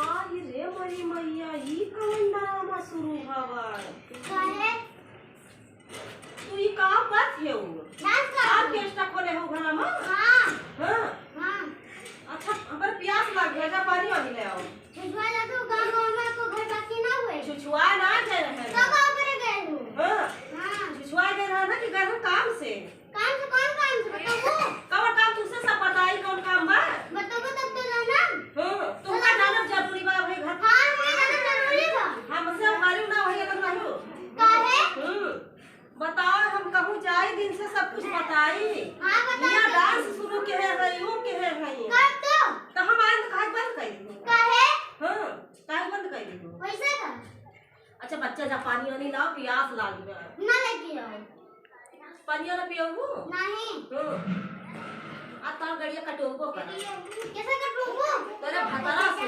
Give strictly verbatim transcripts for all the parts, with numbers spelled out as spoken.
आई रे मोरी मैया, ई कवन ड्रामा शुरू हवा? काहे? तू ई का बात है उ? डांस कर। ऑर्केस्ट्रा खोले हो घरा में? हाँ। हाँ। हाँ। अच्छा, हमर प्यास लाग गया, जा पानी वानी ले आओ। छुछुआ जा तो गाँव में को घर बाकी ना हुए। छुछुआ ना गए रहे। तो गाँव पर गए हो? हाँ। हाँ। छुछुआ गए रहे ना कि गए हो काम से? काम से कौन काम से बताबू? कौन काम तुझसे सब बताई, कौन काम बा? बताबू तब तो जानब। हाँ, तुमका जानब जरूरी बा भाई घर। हाँ, हमें जानब जरूरी बा। हमसे हमारी ना होई अगर नहीं हो। काहे? हम्म, बताओ, हम कहूँ जाई दिन से सब कुछ बताई। हाँ, बताओ। यहाँ डांस शुरू के है, है, वो के है, है। कर दो। तो हम आए तो काहे बंद कर दी? काहे? हाँ, काहे बंद कर दी? वैसे का? अच्छा बच्चा जा पानी वानी लाओ, प्यास लाग गया। ना लेके आओ। पनिया ना पियबू? नहीं। हम्म। आ तोर गड़िया कटोबो कर। कैसे कटोबो? तेरे भतरा से।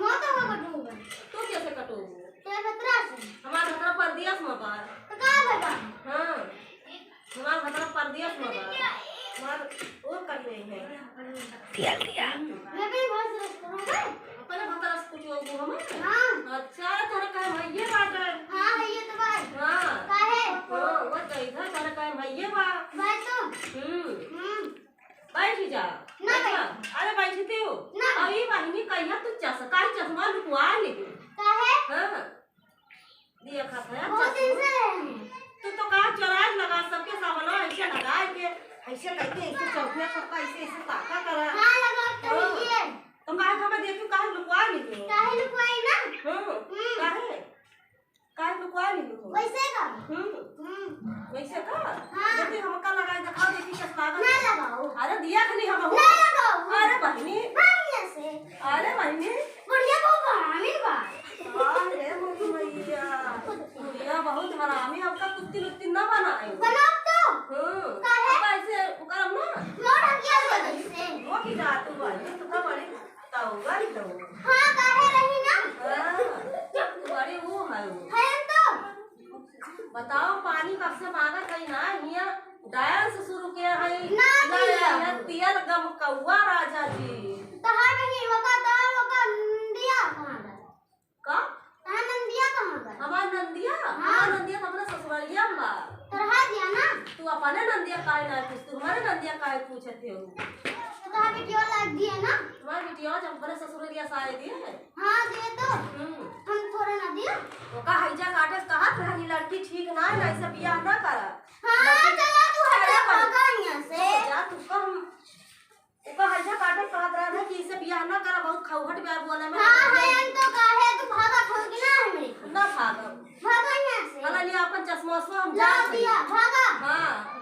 मौत हो कटोबो। तू कैसे कटोबो? तेरे भतरा से। हमार भतरा परदेस में बा। तो कहाँ बा? हाँ। हमार भतरा परदेस में बा। हमार वो कर रहे हैं। दिया, दिया। मैं भी बहुत रस करूँगा। अपने भतरा से कुछ होगू हम? हाँ। अच्छा, तोरा कहे भैये बाटे। हाँ, भैये तो बात। हाँ। काहे? हाँ, वो तो इधर तोरा कहे भैये बा। भाई तो। हम्म। हम्म। बैठ जा। ना बैठ जा। बैठ। अरे बैठती हूँ। ना। अब ये बहिनी कहिया तू चस-, काहे चश्मा लुकवा ले? काहे? हाँ। दिया खा खाया बहुत दिन से रहे हैं। तू तो कहा चोराज लगा सबके सामने ऐसे लगा के, ऐसे करके, ऐसे चौकिया सबका ऐसे, ऐसे ताका करा। हाँ, लगा तो हाँ। ये। तो काहे का मैं देखी, काहे लुकवा ली हो? काहे लुकवाई ना? हम्म, हम्म। काहे? काहे लुकवा ली हो? वैसे का? हम्म। हम्म। वैसे का? हाँ। देखी हमका लगा के दिखाओ, देखी कैसे लागल। ना लगाओ। अरे दिया खनी हम हो। ना लगाओ। अरे बहिनी। बढ़िया से। अरे बहिनी। बढ़िया बहुत हरामी बा। वाह रे मोरी मैया। बुढ़िया बहुत हरामी, हमका कुत्ती लुत्ती ना बनाए। बनाओ तो। हम्म। काहे? अब ऐसे करम ना। मोर हकिया हो जैसे। वो की जा तू बड़ी, तू तो बड़ी तौगा ही दो। हाँ, काहे रही ना? हाँ, तू बड़ी वो है वो। है तो। बताओ, पानी कब से मांगत है ना, हियां डांस शुरू किया है। ना ना, दिया। हियां तेल गम कौआ राजा जी। तहार बहिन वका, तहार वका नंदिया कहाँ बा? का? तहार नंदिया कहाँ बा? हमार नंदिया? हाँ। हमार नंदिया तो अपने ससुरलिया में बा। तो रहा दिया ना। तू अपने नंदिया काहे ना पूछ, तू हमारे नंदिया काहे पूछत है हो? तो तहार बिटिया लाग दिया ना। हमार बिटिया जब अपने ससुरलिया सारे दिए। हाँ, दे तो। हम्म। हम थोड़ा ना दिया। ओका हैजा काटे से कहत रहनी, लड़की ठीक ना है, ना ऐसे बियाह ना करा। हाँ, लड़की चला तू हट अरे जा, भाई। भागा यहाँ से। जा, तू कम, ओका हैजा काटे से कहत रहा ना कि इसे बियाह ना करा, बहुत खौहट बा बोले में। हाँ, है, हम तो काहे तू भागा छोड़ के ना हमरे। ना भागब। भागा यहाँ से। हला लिया अपन चश्मा उश्मा, हम ला जात हई। दिया, भागा। हाँ।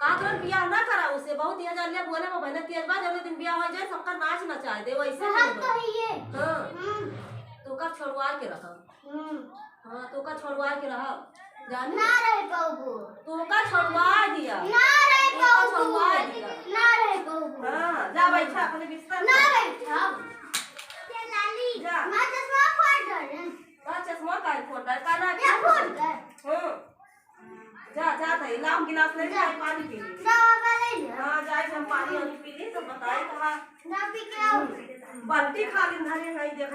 का करन बियाह ना करा उसे, बहुत ये जान लिया बोले में बहने तेज बा, जब दिन बियाह हो जाए सबका नाच नचाए दे, वैसे हाँ, नहीं तो बोले। है ये। हाँ। हम्म। तो का छोड़वा के रखब। हम्म। हाँ, तो का छोड़वा के रखब। जाने? ना रह पाऊबो। तो का छोड़वा दिया। ना रह तो का पाऊबो। छोड़वा दिया। ना रह पाऊबो। हाँ, जा बैठा अपने बिस्तर ना पे। बैठा। जा। मैं चश्मा फोड़ डाले। का चश्मा काहे फोड़ डाले? का ना ये फोड़ दे। हाँ। जा, जा, जा, ला, हम गिलास ले जा। जाए, पानी पी ले। जा, बाबा, ले ले। हाँ, जाए, हम पानी वानी पी ले, तो बताए कहाँ। जा, पी के आओ। हम्म। बाल्टी खाली धरे हैं, देखा।